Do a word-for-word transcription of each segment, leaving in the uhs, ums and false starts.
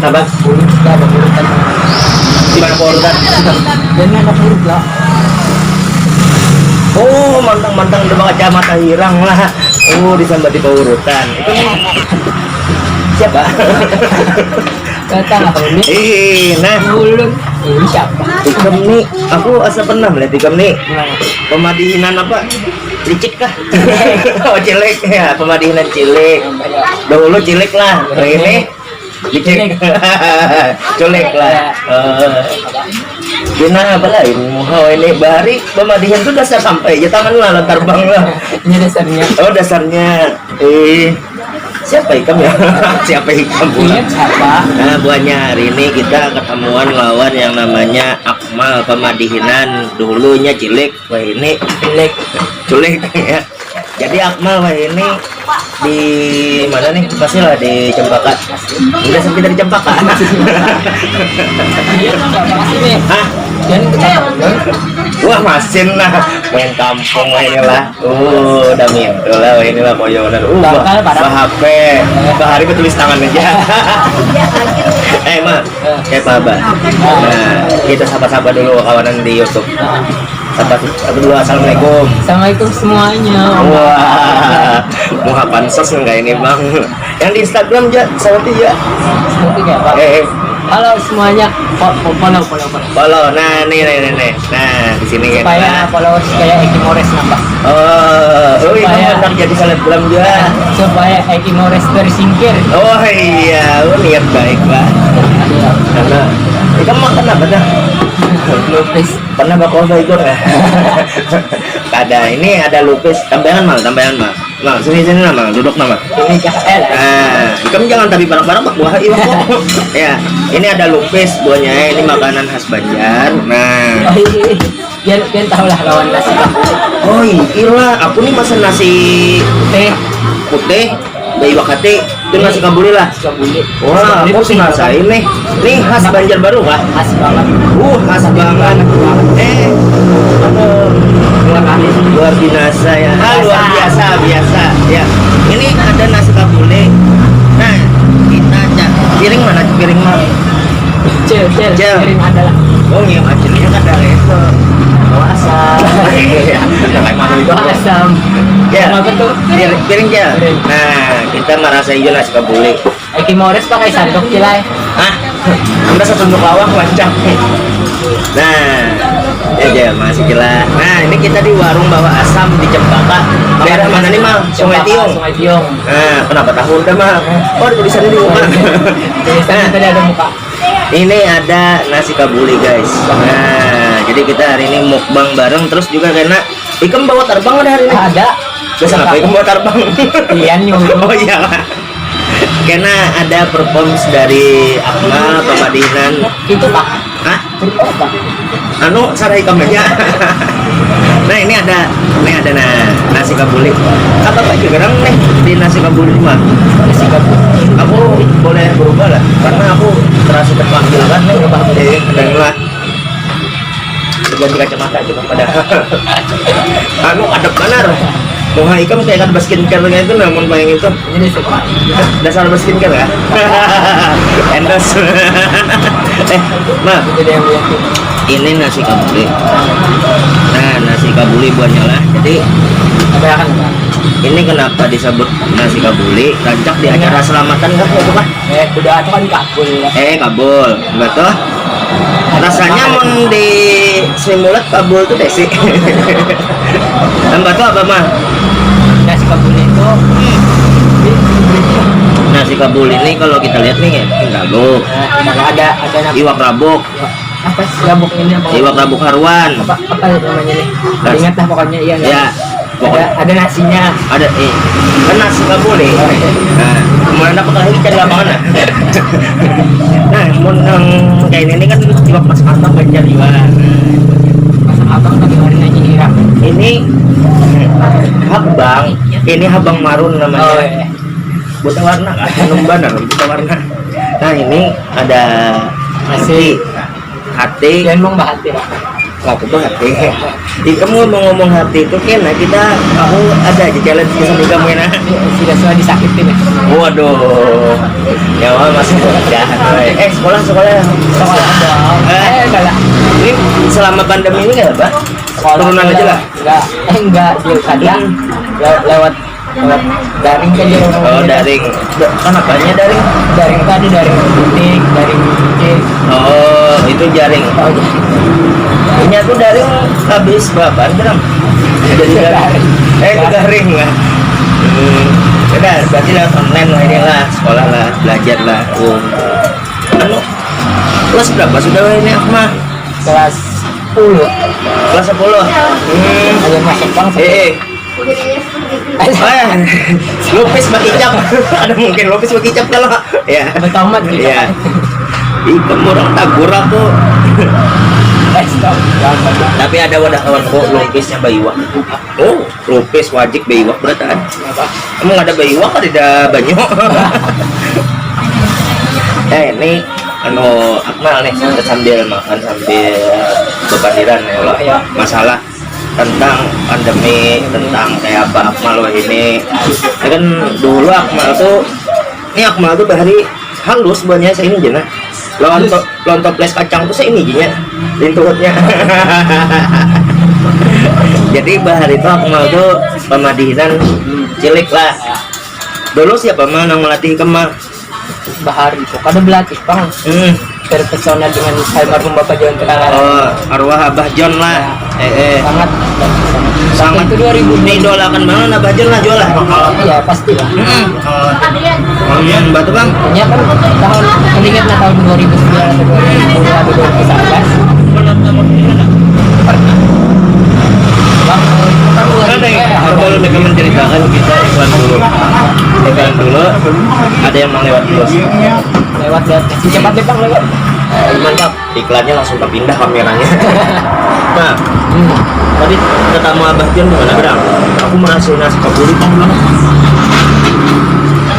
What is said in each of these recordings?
Abah, urut lah, abah urut kan. Di mana kau urutan? Dan anak urut lah. Oh, mantang-mantang udah baca mata hirang lah. Oh, disambati paurutan. Itu nih. Siapa? Datang apa ini? Eh, nah. Ulun. Ini siapa? Ikam nih, aku asa pernah melihat ikam nih. Gimana? Pemadihinan apa? Licik kah? Oh, cilik ya, pemadihinan cilik. Dahulu cilik lah. Nah, ini Cilik. Culik lah. Eh. Dina apa lain? Muha ini bahari pemadihan tuh dasar sampai aja tangan lah, lantar bang lah. Ini dasarnya. Oh, dasarnya. Eh, siapa ikam ya? Siapa ikam pula? Ingat siapa? Nah, buahnya hari ini kita ketemuan lawan yang namanya Akmal pemadihinan. Dulunya cilik, wah ini Culik. Culik ya. Jadi Akmal wah ini di mana nih? Pastilah di Cempaka. Udah sampai dari Cempaka. Iya, Bang, makasih nih. Hah? Dan kita Wah, masin lah. Main kampung wah inilah. Oh, udah mintu lah wah inilah koyonan. Uh, bah, Bakal, parah. Bah H P. Bahari betulis tangan aja. Eh, Mak, kayak apa, Bah? Nah, kita sapa-sapa dulu kawanan di YouTube. Sapa, sapa dulu, assalamualaikum. Assalamualaikum semuanya. Wah, muha pansos nang kayak ini, Bang. Yang di Instagram ja, seperti ya. Seperti kayak apa? Eh, eh. Halo semuanya. Fo-, fo-, follow, follow, follow. Follow. Nah, nih, nih, nih, nih. Nah, di sini kan. Supaya Nah. followers kayak Eki Mores nambah. Oh, oh, ini Supaya mantap jadi selebgram juga. Nah, supaya Eki Mores tersingkir. Oh iya, oh, niat baik, Pak. Iya. Karena kita makan apa dah? Lupis. Pernah bakal baik ya? Ada, ini ada lupis. Tambahan, Mal, tambahan, Mal. Mal, sini, sini lah, Mal. Duduk lah, Mal. Ini jahat, eh, lah. Nah, ikam jangan tapi barang-barang, Mak. Wah, iya, kok. Ya, ini ada lupis, buahnya, eh. Ini makanan khas Banjar. Nah. Oh, iya. Pian, pian tahu lah lawan nasi, Bang. Oh, iya, aku nih masa nasi Teh. Putih, bayi wakati, itu nasi kabuli lah. Nasi kabuli. Wah, Nasi kabuli aku sih tuh rasain nih. Nih, khas Banjarbaru kah? Khas banget. Uh, khas banget. Eh, aduh, luar, luar biasa ya. Ah, luar biasa, biasa. Ya, ini ada nasi kabuli. Nah, kita cak piring mana? Piring mana? Cil, cil, Cil. Piring ada lah. Oh, iya, Cil, ini kan ada itu. Bawa asam. Iya, pakai malu itu. Bawa asam. Ya. Sama apa tuh? Piring, piring, Cil. Piring. Nah, kita merasa hijau nasi kabuli. Eki Mores pakai sanduk, Cil, ai. Hah? Anda sesunduk lawak macam. Nah, ya, ya, masih jelas. Nah, ini kita di warung Bawa Asam di Cempaka. Daerah mana nih, Mal? Sungai Cempaka, Tiung. Sungai Tiung. Nah, kenapa tahu udah, Mal? Oh, ada tulisannya di muka. Tulisannya Nah. tadi ada muka. Ini ada nasi kabuli, guys. Nah, jadi kita hari ini mukbang bareng, terus juga karena ikam bawa tarbang ada hari ini. Ada. Biasa apa ikam bawa tarbang? Iya, nyuruh. Oh, iya. Karena ada performs dari Akmal, Pemadihinan. Itu, Pak. Hah? Itu apa? Anu, salah ikam aja. Nah, ini ada, ini ada, nah, nasi kabuli. Apa Pak juga nih di nasi kabuli mah? Nasi kabuli. Aku boleh berubah lah, karena aku terasa terpanggil kan nih, Pak. Eh, dan lah. Ganti kacamata juga pada. Anu, adep banar. Muha ikam kayak kada skincare kayak itu, namun paling itu. Ini suka. Dasar skincare ya? Endorse. Eh, Mal. Itu dia yang lihat. Ini nasi kabuli. Nah, nasi kabuli buahnya lah. Jadi, Apa ya kan? ini kenapa disebut nasi kabuli? Rancak di acara selamatan kah, itu kah? Eh, udah, itu kan kabul. Eh, kabul. Betul? Rasanya mun di Sri Mulat kabul tuh besi. Tambah tuh apa, Mal? Nasi kabul itu, hmm. Nasi kabul ini kalau kita lihat nih, ya, lalu Nah, ada, ada nama iwak rabuk. Apa sih rabuk ini? Apa? Iwak rabuk haruan. Apa, apa namanya nih? Ras- Ingat lah pokoknya, iya, Ya, ada, pokoknya ada nasinya. Ada, eh, kan nasi kabuli. Nah, mau anda pakai lagi cari lapangan lah. Nah, mun nang kayak ini kan iwak mas apa banjar juga. Masak apa tapi warnanya hitam? Ini habang, ini habang marun namanya. Oh, iya. Buta warna kan? Anu banar, buta warna. Nah, ini ada Nasi. hati. Hati. Dan mau bahati lah. Aku bahati. Ikam ngomong-ngomong hati itu kena kita, aku ada aja challenge ke sama ikam kena. Sudah sudah disakiti nih. Waduh. Nyawa masih jahat. Eh, sekolah, sekolah. Sekolah dong. Eh, eh enggak lah. Ini selama pandemi ini enggak apa? Sekolah turunan aja lah. Enggak, eh, enggak, dia kadang lewat daring kan dia orang. Oh, daring. Kan apanya daring? Daring tadi, daring titik, daring titik. Oh, itu jaring. Oh, iya. Ini aku daring habis berapa gram? Jadi daring. Eh, itu daring lah. Hmm. Udah, berarti lah online lah, inilah sekolah lah, belajar lah. Oh. Anu, kelas berapa sudah ini, Akma? Kelas sepuluh. Kelas sepuluh. Hmm. Ayo masuk bang. Eh, eh. Oh, ya. Lupis bakicap. Ada mungkin lupis bakicap kalau ya. Betamat gitu. Ya. Ih, kamu orang tagur aku. Eh, stop. Tapi ada wadah kawan kok lupisnya bayuak. Oh, lupis wajib bayuak berataan. Emang ada bayuak ada banyu. Eh, ini anu Akmal nih sambil makan sambil bepandiran ya Allah. Masalah tentang pandemi, tentang kayak apa Akmal wah ini. Ya kan dulu Akmal tuh, ini Akmal tuh bahari halus buahnya saya ini jena. Lawan to, lawan toples kacang tuh saya ini jenya. Lintuhutnya. Jadi bahari tuh Akmal tuh pemadihinan cilik lah. Dulu siapa mah nang melatih kema? Bahari itu kada berlatih pang. Hmm. Terpesona dengan almarhum Bapak John Terang. Oh, arwah Abah John lah. Ya. Eh, eh. Sangat. Sangat itu dua ribu diidolakan banget Abah John lah jual lah. Iya, pastilah. Hmm. Oh, iya, batu bang. Ini kan tahun ingat lah tahun dua ribu sembilan atau dua ribu sepuluh atau dua ribu sebelas. Pernah. Bang, itu kan dua ribu. Ada yang, kalau mereka menceritakan kita iklan dulu. Iklan dulu. Ada yang mau lewat dulu. Lewat ya. Cepat deh bang lewat. Mantap. Iklannya langsung terpindah kameranya. Nah, hmm. Tadi ketemu Abah John gimana Bang? Aku merasa nasi kebuli bang.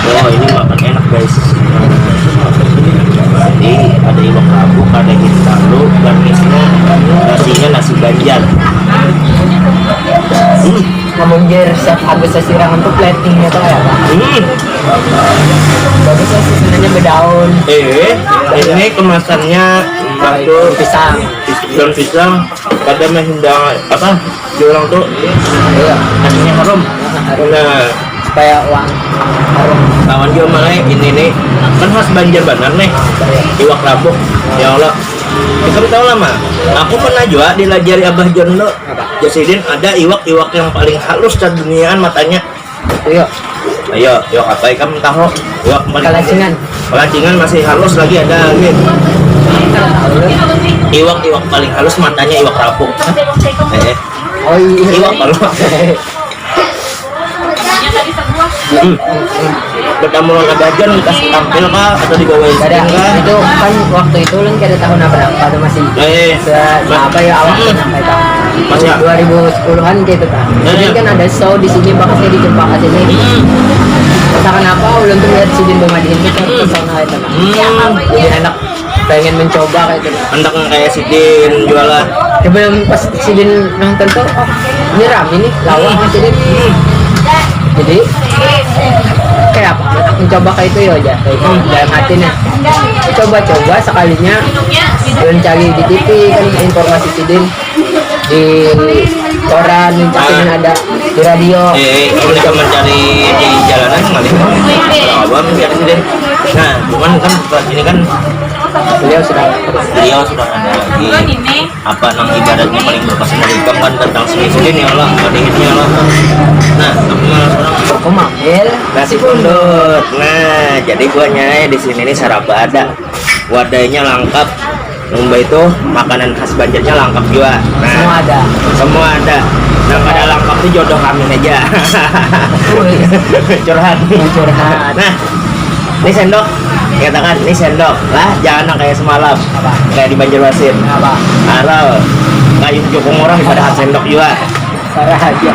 Wah ini makan enak guys. Jadi ada iwak labu, ada hintalu, garnisnya nasinya nasi Banjar. Hmm. Namun jar siap Agus sesirang untuk platingnya tuh kayak apa? Hmm. Bagus lah sih sebenarnya berdaun. Eh, ini kemasannya daun pisang. Daun pisang pada menghindang apa? Di orang tuh iya. Nasinya harum. Nah, supaya uang harum. Lawan juga malah ini nih kan khas Banjar benar nih. Iwak labuh. Ya Allah. Kita tahu lama. Aku pernah juga dilajari Abah John tuh. Jasidin ada iwak-iwak yang paling halus di dunia matanya. Iya. Ayo, yuk apa ikam tahu? Iwak paling kalacingan. Kalacingan masih halus lagi ada lagi. Iwak-iwak paling halus matanya iwak rapuk. Eh, oh iya. Iwak kalau Hmm. Bertamu lawan Abah John, kasih tampil kah atau dibawa ada kah? Itu kan waktu itu ulun kada tahu napa-napa tuh masih eh, apa ya awak hmm. Sampai tahun masih dua ribu sepuluhan gitu kan. Jadi kan ada show di sini bakasnya di Cempaka sini. Hmm. Entah kenapa ulun tuh lihat sidin bemadihin itu kan hmm. Pesona itu kan. Hmm. Jadi anak pengen mencoba kayak gitu. Anak yang kayak sidin jualan. Sebelum pas sidin nonton tuh, oh, ini rame nih, lawak hmm. Sidin. Hmm. Jadi kayak apa? Mencoba kayak itu ya aja. Kayak itu. Hmm. Dalam hatinya. Coba-coba sekalinya dan cari di T V kan informasi sidin di koran yang ah. Ada di radio. Eh, eh, kamu bisa mencari di jalanan kali. Kalau abang mencari sidin. Nah, cuman kan setelah ini kan beliau sudah beliau sudah ada di apa nang ibaratnya paling berkesan dari ikam kan tentang seni seni ya Allah, pada ini ya Allah. Nah, aku malah orang aku manggil nasi pundut. Nah, jadi buahnya di sini nih saraba ada, wadahnya lengkap. Numba itu makanan khas Banjarnya lengkap juga. Nah, semua ada. Semua ada. Nah, pada lengkap tuh jodoh kami aja. Curhat. Curhat. Nah, ini sendok, katakan ini sendok lah, jangan yang kayak semalam, apa? Kayak di Banjarmasin. Apa? Aral, kayu jukung orang dipadahan sendok juga. Parah aja.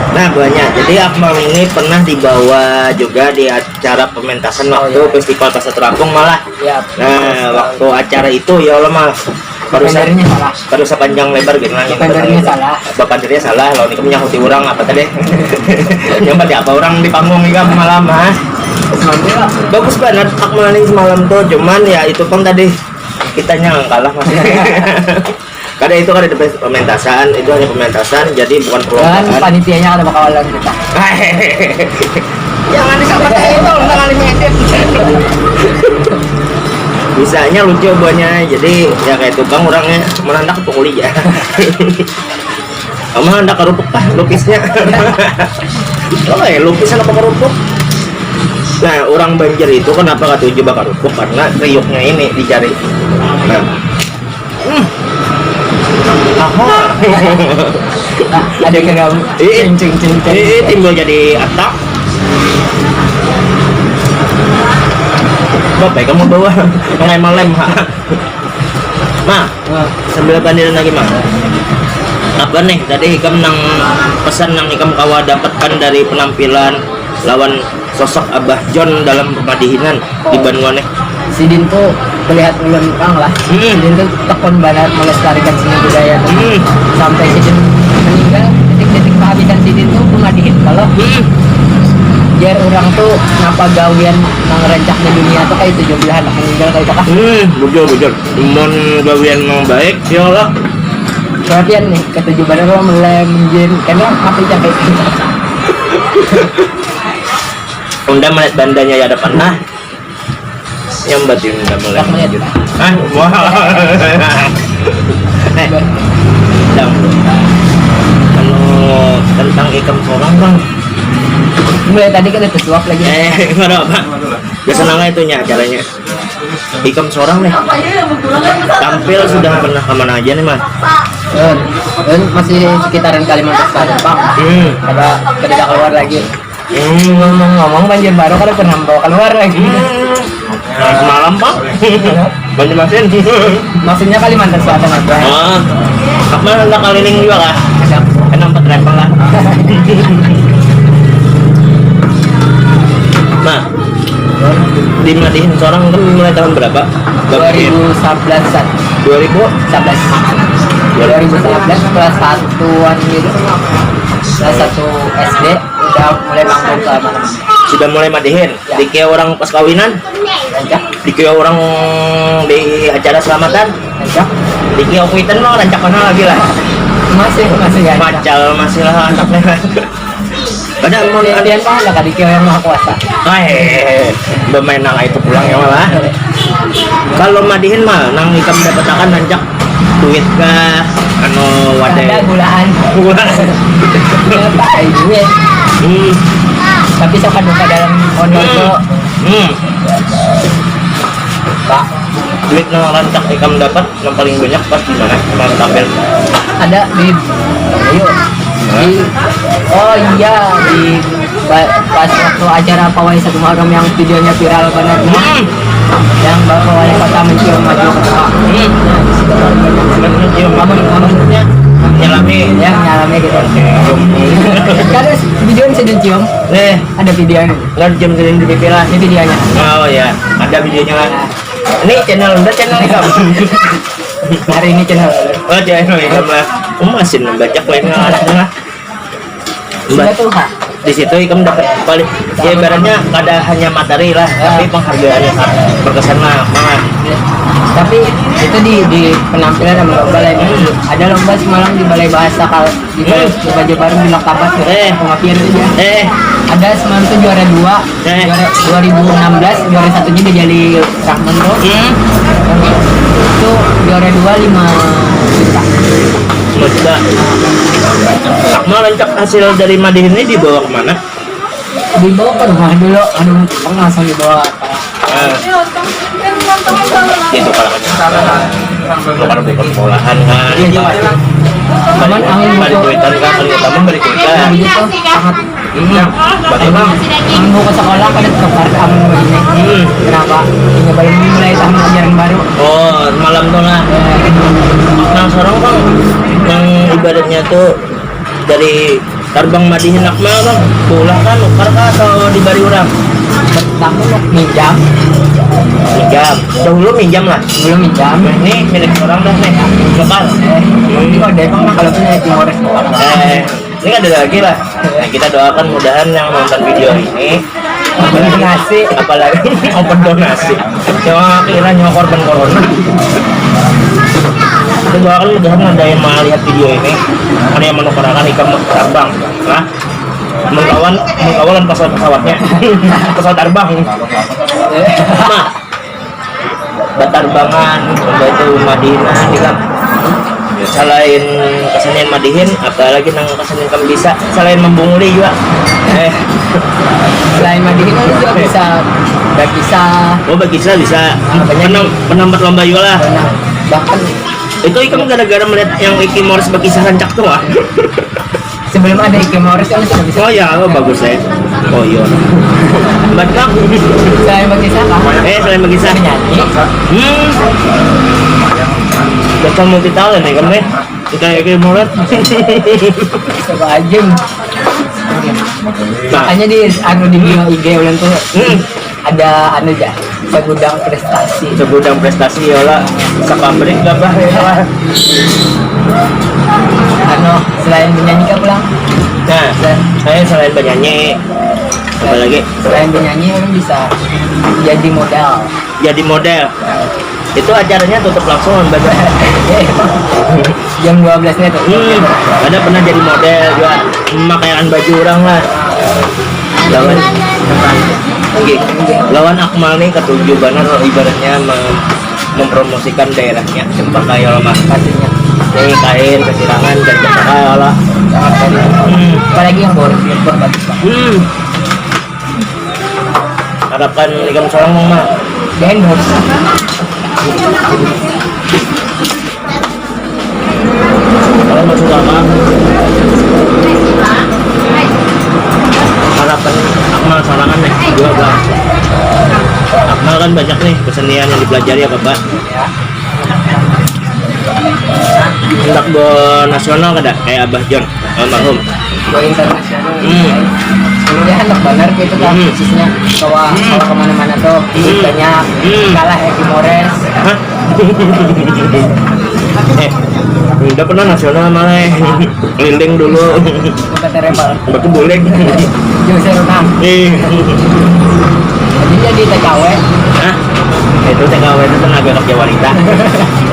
Nah banyak. Jadi Akmal ini pernah dibawa juga di acara pementasan oh, waktu iya. Festival Pasar Terapung malah. Iya. Nah waktu acara itu ya Allah mal Barusan, barusan panjang lebar gitu lah. Bapandirnya salah. Bapandirnya salah, lawan ikam nyahuti urang apa tadi? Yang berarti apa urang di panggung ikam malam, ha? Bagus banget Akmal nih semalam tuh, cuman ya itu pang tadi kitanya yang kalah maksudnya. Kada, itu kada ada pementasan, itu hanya pementasan, jadi bukan perlombaan. Dan panitianya kada bakawalan kita. Jangan disamakan itu, orang kali ngedit. Bisanya lucu buahnya, jadi ya kayak tukang orangnya menandak pukuli ya. Kamu hendak kerupuk kah lukisnya? Oh ya, lukisan apa kerupuk? Nah, orang Banjar itu kenapa katuju bakarupuk? Karena kriuknya ini di jari. Nah. Hmm. Aha. Ada kena Ih, cing, cing, cing, cing. Ih, timbul jadi atak. Bapak kamu bawa ngai malem ha. Nah, sambil pandiran lagi mah. Apa nih tadi ikam nang pesan nang ikam kawa dapatkan dari penampilan lawan sosok Abah John dalam pemadihinan di banua nih? Sidin tuh melihat ulun pang lah. Hmm. Sidin tuh tekun banget melestarikan seni budaya tuh. Hmm. Sampai sidin meninggal, detik-detik kehabisan sidin tuh pemadihin kalau. Hmm. Biar orang tuh ngapa gawian nang rancak di dunia tuh kayak tujuh belas anak meninggal kayak itu kah? Hmm, bujur, bujur. Mun gawian nang baik, ya Allah. Perhatian nih, ketujuh belas lo melem jin, karena apa capek. Unda melihat bandanya ya depan nah. Nyambat Unda melihat. Hah? Wah. Eh, dang. Anu, tentang ikam seorang bang. Mulai tadi kan ada suap lagi. Eh, nggak ada apa. Biasa nangga itunya acaranya. Ikam seorang nih. Tampil sudah pernah kemana aja nih mas? Eh, eh, masih sekitaran Kalimantan Selatan bang. Hmm. Ada tidak keluar lagi. Hmm. Ngomong-ngomong Banjarbaru kada pernah bawa keluar lagi. Hmm. Nah, semalam pak. Banjarmasin. Maksudnya Kalimantan Selatan aja. Ah. Apa anda keliling juga kah? Ada. Kena empat level lah. Nah, di Madihin seorang kan mulai tahun berapa? Dua ribu sebelas. Dua ribu sebelas. Dua ribu sebelas kelas satuan gitu. Kelas satu S D udah mulai manggung ke mana-mana. Sudah mulai Madihin. Ya. Dikira orang pas kawinan. Rancak. Dikira orang di acara selamatan. Rancak. Dikira kuitan lo rancak mana lagi lah. Masih, masih rancak. Macal masih lah anaknya. Ada mau lihat apa ada kali kira yang maha kuasa. Hai, bermain nang itu pulang ya malah. Kalau Madihin mah nang ikam dapatakan rancak duit kah, anu wadai. Ada gulaan. Gulaan. Apa duit? Hmm. Tapi sok duka dalam kontol hmm. Tuh. Hmm. Pak, duit nang rancak ikam dapat yang paling banyak pas di mana? Pas tampil. Ada di ayo. Di oh iya di pas waktu acara pawai satu Muharram yang videonya viral banget. Hmm. Yang bapak wali kota mencium maju ketua. Hmm. Mencium. Kamu kamunya nyalami. Ya nyalami gitu. Terus video yang sedang cium. Eh, ada videonya. Nggak cium sering di pipi lah. Ini videonya. Oh ya, ada videonya lah. Ini channel udah channel ikam. Hari ini channel. Oh channel ikam lah. Masih baca lainnya lah. Sudah tuh kak. Di situ ikam dapat balik. Ya ibaratnya ada hanya materi lah, ya. Tapi penghargaan yang berkesan lah, banget. Tapi itu di di penampilan sama lomba lain. Ada lomba semalam di balai bahasa kalau di balai hmm. Di Banjarbaru di martabat ya. Eh. Pengapian itu dia. Eh. Ada semalam itu juara dua. Eh. Juara dua ribu enam belas juara satunya di Jali Rahman tuh. Hmm. Itu juara dua lima juta. Lima juta. Akmal rancak hasil dari Madihin ini dibawa kemana? Dibawa ke rumah dulu, anu tukang langsung dibawa. Eh. Itu kalau kalau bukan sekolahan kan. Iya, iya. Cuman angin bari itu. Kuitan kan, kalau utama bari kuitan. Angin itu sangat hmm. Berarti bang angin ke sekolah pada tukar angin begini. Hmm. Kenapa? Ini baru mulai tahun ajaran baru. Oh, malam tuh lah. Nah, seorang bang yang ibaratnya tuh dari Tarbang Madihin Akmal bang, pulang kan nukar kah atau dibari orang? Pertama nuk minjam, Minjam. Dahulu minjam lah. Dulu minjam. Nah, ini milik orang dah nih. Kebal. Eh, ini kalau Depok mah kalau punya Timores. Eh, ini ada lagi lah. Nah, kita doakan mudahan yang nonton video ini, apalagi nasi, apalagi open donasi, yang akhirnya nyawa korban corona. Kita doakan mudahan ada yang melihat video ini, ada yang menukarakan ikam terbang, nah, mengkawan mengkawalan pesawat pesawatnya, pesawat terbang. Nah, batarbangan, batu Madinah juga. Selain kesenian madihin, apalagi nang kesenian kam bisa selain membunguli juga? Eh, selain madihin kan juga bisa berkisah. Oh, berkisah bisa. Ah, banyak. Penam, penambat lomba juga lah. Banyak. Bahkan itu ikam gara-gara melihat yang Iki Morris berkisah rancak tuh ah. Sebelum ada Iki Morris kan sudah bisa. Oh ya, oh, bagus ya. Oh iya. Buat kau. Selain bagi siapa? Eh, selain bagi saya. Nyanyi. Hmm. Dasar multi talent ya kan nih. Kayak Iki Morris. Coba aja. Nah. Makanya di anu di bio I G ulun tuh. Hmm. Ada anu ya, segudang prestasi. Segudang prestasi ya lah, sepabrik gambar ya lah. Anu, selain menyanyi kan pulang? Nah, saya selain menyanyi, apa lagi? Selain menyanyi, orang bisa jadi model. Jadi model. Itu acaranya tutup langsung kan, Bang? Jam dua belas nya tuh. Hmm, ada pernah jadi model juga, memakaikan baju orang lah. Lawan, oke, lawan Akmal nih ketujuh banget loh, ibaratnya mem- mempromosikan daerahnya Cempaka Yolo mah. Pastinya. Nih kain kesirangan dan Cempaka Yolo. Hmm. Apalagi yang baru, yang baru bagus, Pak. Hmm. Harapkan ikam seorang mah. Di endorse. Kalau masuk apa? Harapan Akmal sorangan nih, dua belas. Akmal kan banyak nih kesenian yang dipelajari apa, Pak? Hendak go nasional kada? Kayak Abah John, almarhum. Go internasional. Hmm. Sebenarnya hendak banar gitu kan, hmm, khususnya kawa, hmm, kawa kemana-mana tuh. Hmm. Banyak. Hmm. Kalah ya Timores. Hah? Eh, udah pernah nasional malah. Keliling dulu. Bukan travel. Batu bulik. Jauh saya renang. Eh. Jadi jadi T K W. Hah? Itu T K W itu tenaga kerja wanita.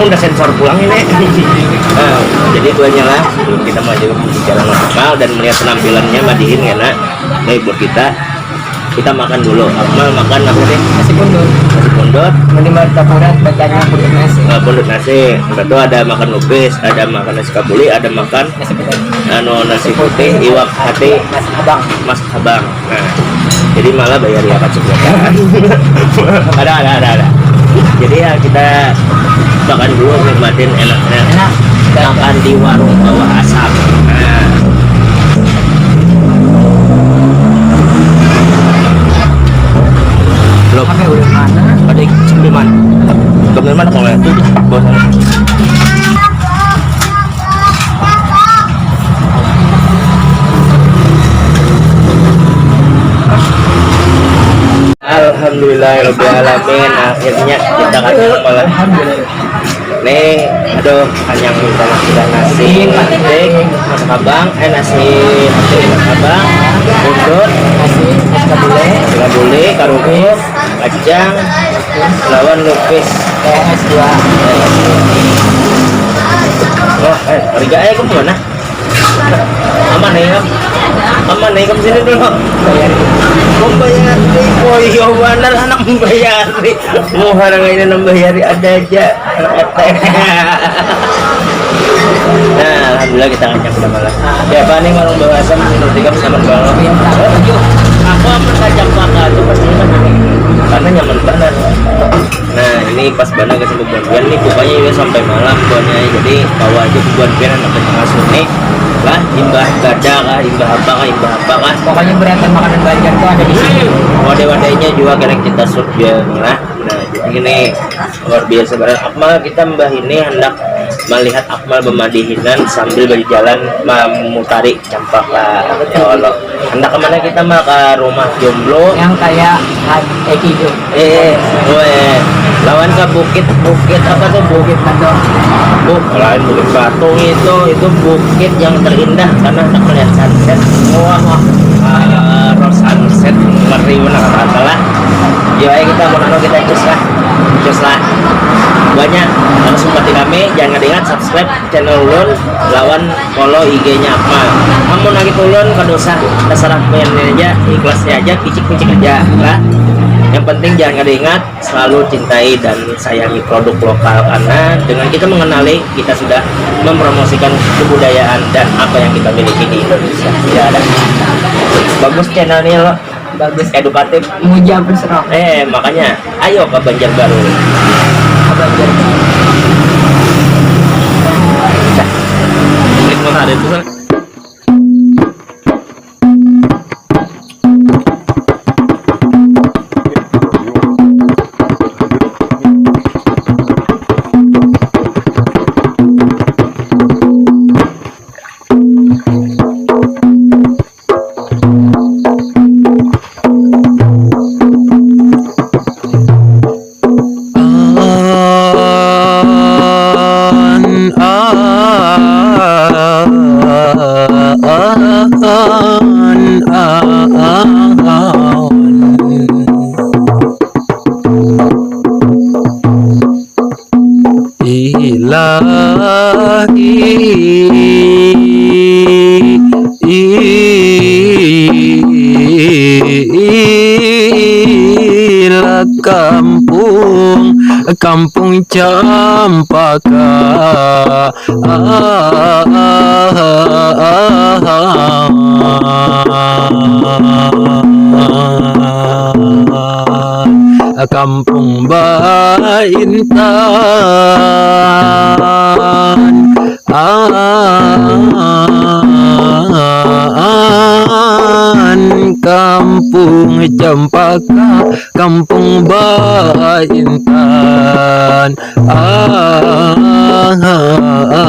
Oh, udah sensor pulang ini. Nah, jadi itu aja lah. Sebelum kita melanjutkan pembicaraan normal dan melihat penampilannya Madihin ya, nak. Menghibur kita. Kita makan dulu. Akmal makan apa nih? Nasi pundut. Nasi pundut. Mending martabak, bacanya pundut nasi. Nah, pundut nasi. Udah tuh ada makan lupis, ada makan nasi kabuli, ada makan nasi putih. Anu, nasi putih, iwak hati. Mas abang. Mas abang. Nah, jadi malah bayar ya kan sebenarnya. Ada, ada, ada, ada. Jadi ya kita makan dulu, nikmatin enaknya. Enak. Makan di warung bawah asap. Nah. Belum. Sampai udah mana? Ada sambil mana? Sambil mana kalau itu? Bawah sana. Alhamdulillahirobbilalamin, akhirnya kita kan malah. Nih, aduh, hanyar minta nasi dan nasi, nasi kabang, eh, nasi, nasi kabang, bundut, nasi kabule, kabule, karupuk, kacang, lawan lupis. Wah, eh, harga eh, kemana? Aman nih, Om. Aman nih, Om, sini dulu. Membayari, oh iya, benar anak membayari. Mau harang ini membayari ada aja. Nah, alhamdulillah kita ngajak udah malam. Siapa nih warung bawah asam menurut ikam nyaman banget? Aku aman ngajak makan tuh pasti nyaman. Karena nyaman banget. Nah, ini pas banget kesempatan bubuhan nih, pokoknya ini sampai malam buahnya. Jadi bawa aja bubuhan pian anak masuk nih. Lah, imbah gada kah, imbah apa kah, imbah apa kah. Pokoknya beratan makanan Banjar tuh ada di sini. Hmm. Wadah-wadahnya juga kena kita shoot ya, nah. Nah, jadi ini luar biasa banget. Akmal kita mbah ini hendak melihat Akmal bemadihinan sambil berjalan memutari Cempaka. Ya Allah. Hendak kemana kita, Mal? Ke rumah jomblo. Yang kayak Eki itu. Eh, weh. Lawan ke bukit, bukit apa tuh? Bukit Batu. Buk, lain Bukit Batu itu, itu bukit yang terindah karena hendak melihat sunset. Wah, wah. Ah, sunset ngeri benar kata lah. Yo, ayo kita mau nano kita cus lah. Cus lah. Banyak harus umpati kami, jangan ingat subscribe channel ulun lawan follow I G-nya apa. Amun lagi ulun kada usah, terserah pengennya aja, ikhlasnya aja, picik-picik aja lah. Yang penting jangan kada ingat selalu cintai dan sayangi produk lokal karena dengan kita mengenali kita sudah mempromosikan kebudayaan dan apa yang kita miliki di Indonesia. Tidak ada. Bagus channelnya lo. Bagus. Edukatif. Muja Busro. Eh, makanya ayo ke Banjarbaru. Ke Banjarbaru. Klik mana ada itu sana. An, an, an, an. Ilahi, ila kampung, kampung Cempaka. Kampung Baintan, an, Kampung Cempaka, Kampung Baintan. An, an, an, an.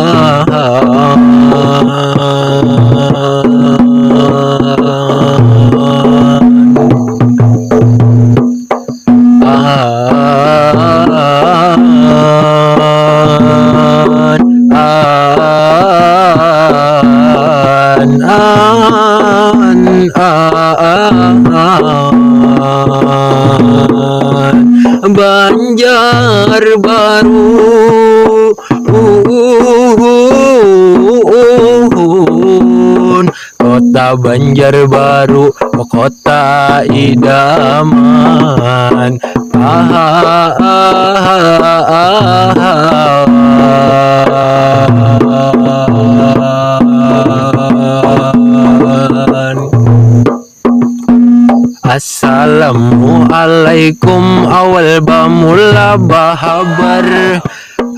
Banjarbaru, uhun. Kota Banjarbaru, kota idaman. Assalamualaikum, awal bamula bahabar.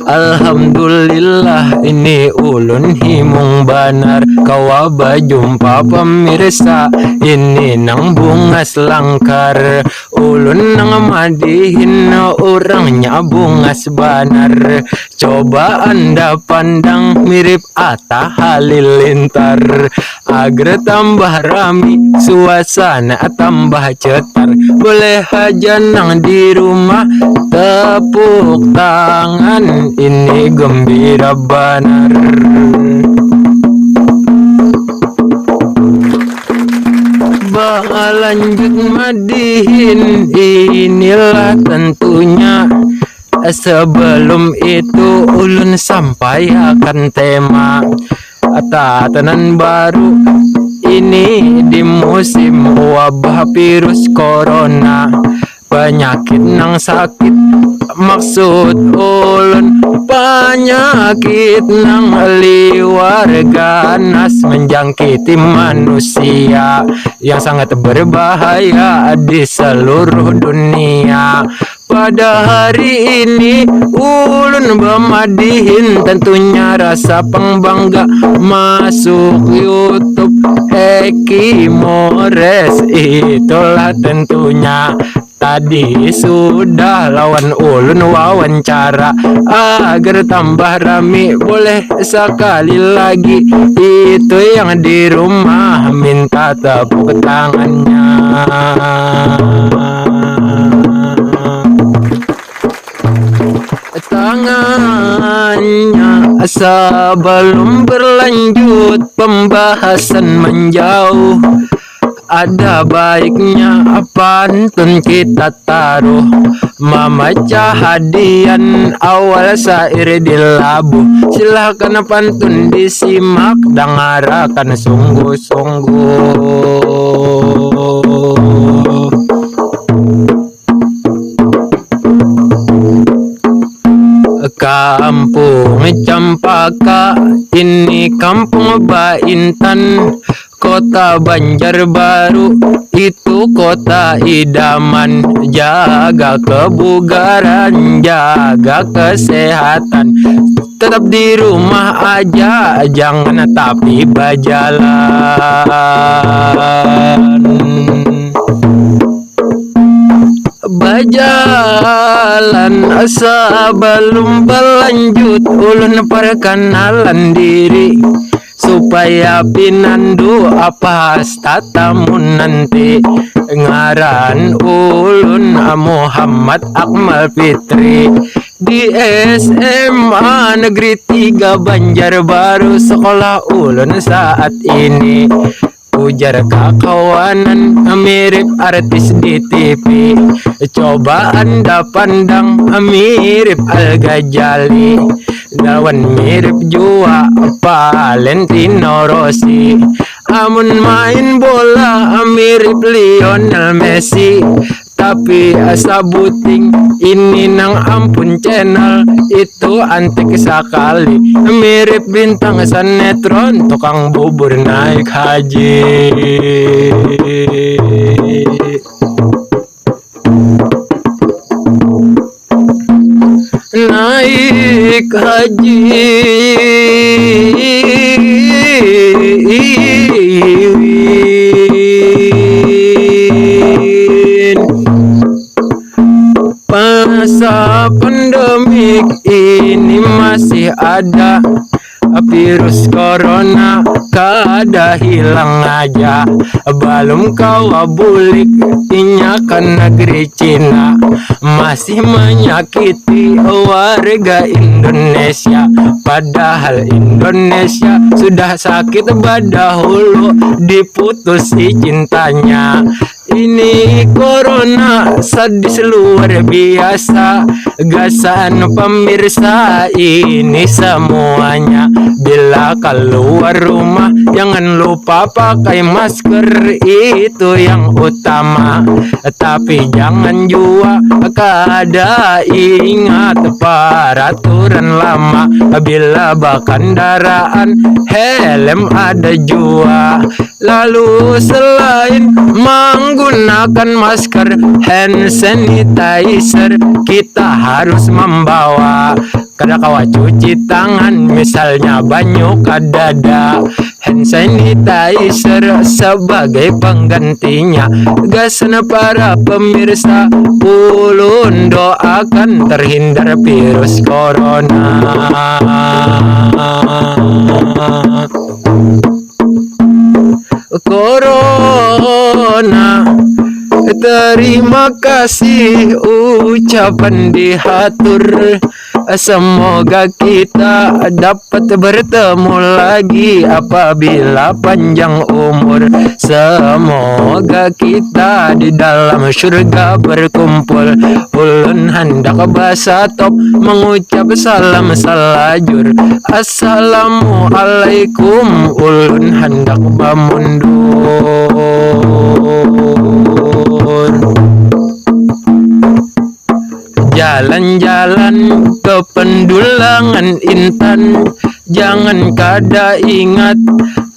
Alhamdulillah, ini ulun himung banar. Kawa bajumpa pemirsa, ini nang bungas langkar. Ulun nang madihin, urangnya bungas banar. Coba anda pandang, mirip Atta Halilintar. Agar tambah rami, suasana tambah cetar. Boleh haja nang di rumah tepuk tangan, ini gembira banar. Balanjut madihin, inilah tentunya. Sebelum itu ulun sampaiakan tema tatanan baru ini di musim wabah virus corona. Panyakit nang sakit, maksud ulun panyakit nang liwar ganas menjangkiti manusia yang sangat berbahaya di seluruh dunia. Pada hari ini ulun bamadihin, tentunya rasa pangbangga masuk YouTube Eki Mores, itulah tentunya. Tadi sudah lawan ulun wawancara, agar tambah rami boleh sekali lagi. Itu yang di rumah minta tepuk tangannya. Tangannya sebelum berlanjut pembahasan menjauh. Ada baiknya pantun kita taruh, memecah hadian awal syair dilabuh. Silahkan pantun disimak, dangarakan sungguh-sungguh. Kampung Cempaka, ini kampung baintan. Kota Banjarbaru itu kota idaman. Jaga kebugaran, jaga kesehatan. Tetap di rumah aja, jangan tapi bajalan. Bajalan sebelum berlanjut, ulun perkenalan diri supaya pinandu apa tatamu nanti. Ngaran ulun Muhammad Akmal Fitri, di S M A Negeri Tiga Banjarbaru sekolah ulun saat ini. Ujar kakawanan, mirip artis di T V. Coba anda pandang, mirip Al Ghazali. Lawan mirip jua Valentino Rossi. Amun main bola, mirip Lionel Messi. Tapi asa buting, ini nang ampun channel itu antik sekali, mirip bintang sinetron tukang bubur naik haji. Naik haji. Masa pandemik ini masih ada, virus corona kada hilang aja. Balum kawa bulik inya ka negeri Cina, masih manyakiti warga Indonesia. Padahal Indonesia sudah sakit badahulu, diputusi cintanya. Ini corona sadis luar biasa. Gasan pemirsa, ini semuanya. Bila keluar rumah, jangan lupa pakai masker, itu yang utama. Tapi jangan jua kada ingat peraturan lama. Bila bakandaraan, helm ada jua. Lalu selain menggunakan masker, hand sanitizer kita harus membawa. Kada kawa cuci tangan, misalnya banyu kadada. Hand sanitizer sebagai penggantinya. Gasan para pemirsa, ulun doakan terhindar virus corona. Corona, terima kasih ucapan dihatur. Semoga kita dapat bertemu lagi apabila panjang umur. Semoga kita di dalam surga berkumpul. Ulun handak basatop, mengucap salam salajur. Assalamualaikum, ulun handak bamundur. Jalan-jalan ke Pendulangan Intan, jangan kada ingat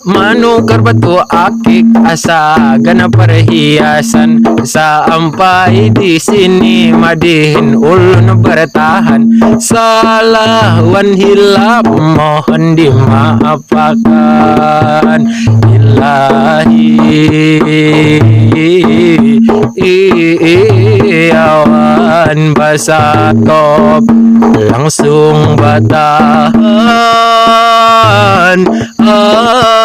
manukar batu akik, asa gana perhiasan. Sampai di sini madihin ulun bertahan. Salah wan hilap mohon dimaafakan. Ilahi. Basatop langsung batahan awan.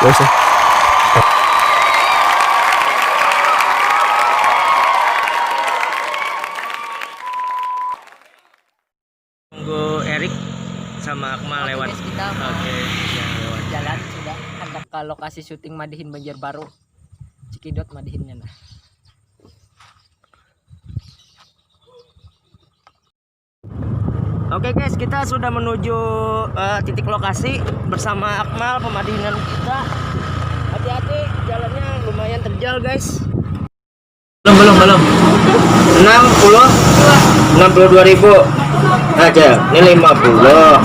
Gak usah. Tunggu Erik sama Akmal lewat. Guys, kita mau Oke, ya, lewat. Jalan sudah hendak ke lokasi syuting Madihin Banjarbaru. Cikidot Madihinnya nah. Oke guys, kita sudah menuju eh, titik lokasi bersama Akmal pemadihinan kita. Hati-hati, jalannya lumayan terjal guys. Belum, belum, belum. Enam puluh, enam puluh dua ribu aja. Ini lima puluh.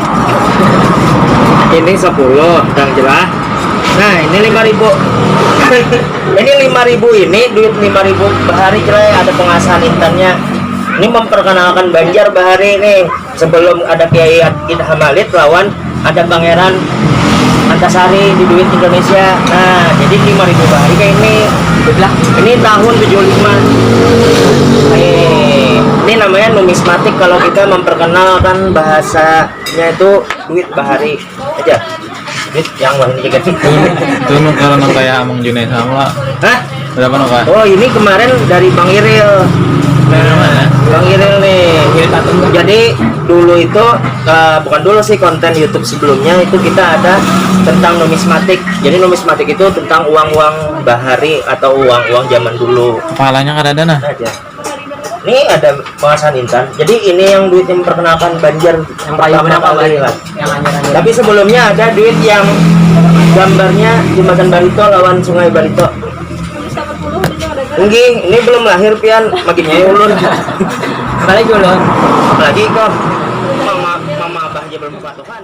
Ini sepuluh, yang jelas. Nah, ini lima ribu. Ini lima ribu ini, duit lima ribu bahari, jelas ada pengasahan intannya. Ini memperkenalkan Banjar bahari ini. Sebelum ada Kiai Idham Halid lawan ada Pangeran Antasari di duit Indonesia. Nah, jadi lima ribu bahari kayak ini. Lah, ini tahun tujuh lima. Eh, ini namanya numismatik kalau kita memperkenalkan bahasanya itu duit bahari aja. Duit yang mana juga. Itu nukar nang kayak Amang Junai sama lah. Hah? Berapa nukar? Oh, ini kemarin dari Bang Iril. Nah, Bang Iril nih. Jadi dulu itu eh, bukan dulu sih, konten YouTube sebelumnya itu kita ada tentang numismatik. Jadi numismatik itu tentang uang-uang bahari atau uang-uang zaman dulu. Kepalanya kada ada nah. Aja. Ini ada pengasahan intan. Jadi ini yang duit yang memperkenalkan Banjar Yang paling pertama berapa, kali Bang? Lah. Yang anjir-anjir. Tapi sebelumnya ada duit yang gambarnya Jembatan Barito lawan Sungai Barito. Enggih, ini belum lahir pian, makinnya ulun. Apalagi ulun. Apalagi kok mama mama abah aja belum kuat Tuhan.